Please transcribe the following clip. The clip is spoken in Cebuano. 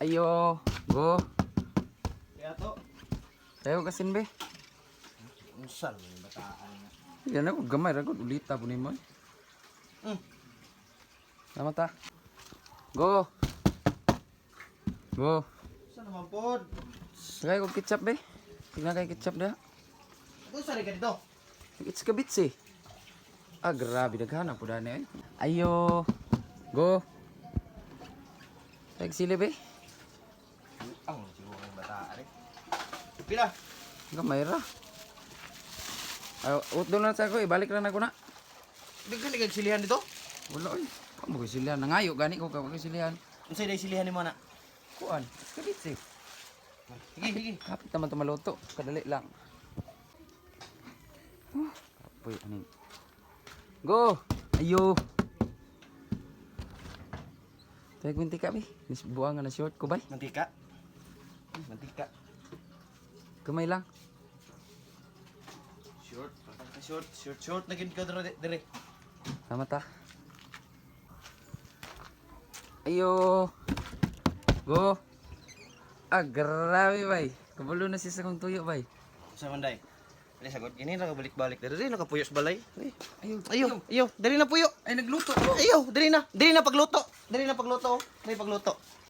Ayo, go. Kaya to. Tayo kasin be. Unsa man yung bataan nga. Yan ako gamay ra gud ulita po nimo, eh. Tama ta. Go. Go. Unsa naman pod? Sakay ko ketchup be. Tignan kay ketchup da. Unsa rin ka dito? It's kabits eh. Ah, grabe daghan po dani eh. Ayo. Go. Tag sili be. Ang siguro yung bataan eh. Pila? Gamay ra. Ayo, utdo na sa ako, ibalik ra na ko na. Daghan kag silihan dito? Wala oy. Kamo ko silihan nangayo gani ko ka silihan. Unsa day silihan nimo na? Kuan, it's kabits eh. Sige, sige. Kapit naman ito maluto. Kadali lang. Oh, kapoy, aning. Go! Ayo! Tayo mantika, be. Nis buang nga na short ko, bay. Mantika. Mantika. Kamay lang. Short, short, short, short na gid ka dere dere. Tama ta. Ayo! Go! Ah, grabe, bay. Kabulo na siya sa kong tuyo, bay. Unsa man day? Dili sagot gini ra balik-balik dere dere nakapuyo sa balay. Ayo, Ayo, ayo, dali na puyo. Ay, nagluto ko. Ayo, dali na. Dali na pagluto. Dali na pagluto. Dali pagluto.